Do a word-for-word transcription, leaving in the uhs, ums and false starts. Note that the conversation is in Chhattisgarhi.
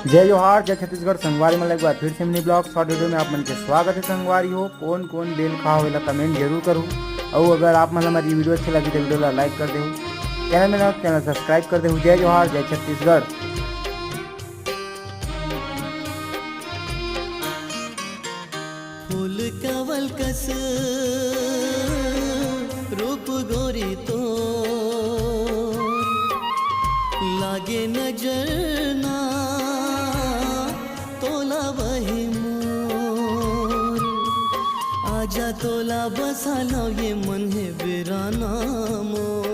जय जोहार, जय छत्तीसगढ़। संगवारी मन, एक बार फिर से मिनी ब्लॉग शॉर्ट वीडियो में आप मन के स्वागत है। संगवारी हो, कौन कौन बेल खा हो, एला कमेंट जरूर करू। और अगर आप मन ला हमारी वीडियो अच्छी लगी तो वीडियो ला लाइक कर देहू, चैनल में नवा, चैनल सब्सक्राइब कर देहू। जय जोहार, जय छत्तीसगढ़। फूल कवल कस रूप गोरी तो लागे नजर ना तोला वही मोर। आजा तोला बसा लो ये मन है बेराना मोर।